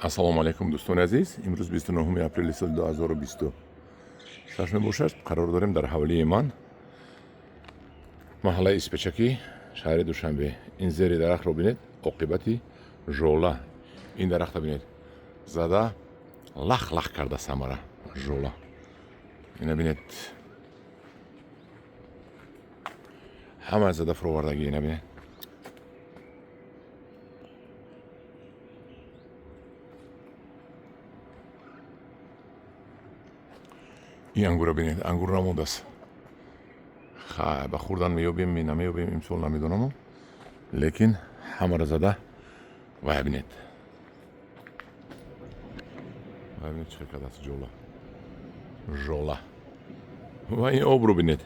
Ассалому алайкум, дӯстони азиз. Имрӯз 29 апрели соли 2026 мебошад. Қарор дорем дар ҳавлии ман, маҳаллаи Испечакӣ, шаҳри Душанбе. Ин зери дарахтро бинед, оқибати жола. Ин дарахта бинед, зада лах лах карда самара жола. Ина бинед, ҳама зада фуровардагӣ. Ина бинед, ин ангурро бинед, ангур намондааст. Хай, ба хӯрдан меёбем, намеёбем имсол, намедонаму, лекин ҳамаро зада. Вай бинед, вай бинед, чӣ кардааст жола, жола. Ва ин обро бинед,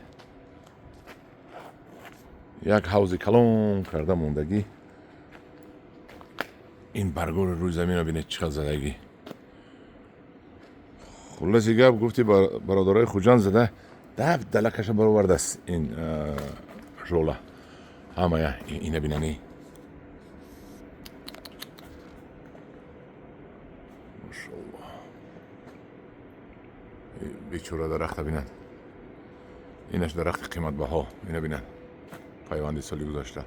як ҳавзи калон карда мондагӣ. Ин баргори рӯи заминро бинед, чӣ қадр задагӣ. Хулоси гап, гуфти бародарои Хуҷанд, зада даб далакаша баровардааст ин жола ҳамая. Ина бинани, машоалло, бечора дарахта бинад. Инаш дарахти қиматбаҳо. Ина бинад, пайванди соли гузашта.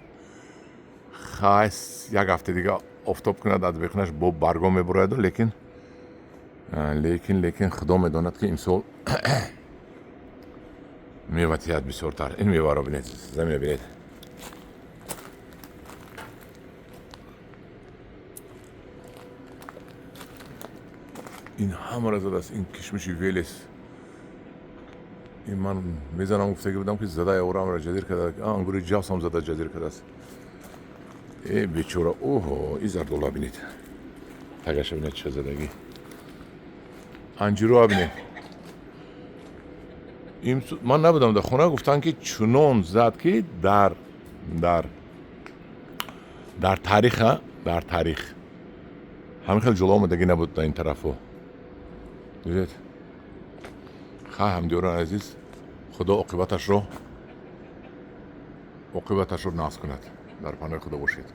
Хай, як ҳафта дига офтоб кунад, аз бехунаш бо барго мебурояду, лекин худо медонад, ки имсол мева тиҳад бисёртар. Ин меваро бинед, замина бинед. Ин ҳамаро задааст. Ин кишмиши Велес. Ин ман мезанам гуфтагӣ будам, ки зада яворамро ҷазир карда. Ангури ҷавсам зада ҷазир кардааст. Э, бечора. Оҳо, и зардола бинед, тагаша бинед, чӣ задагӣ. Анҷироа бинед. Ман набудам дар хона, гуфтанд, ки чунон зад, ки дар тариха, дар таърих ҳамин хел ҷоло омадагӣ набуд дар ин тарафҳо. Дидед? Хай, ҳамдиёрон азиз, худо оқибаташро нағз кунад. Дар паноҳи худо бошед.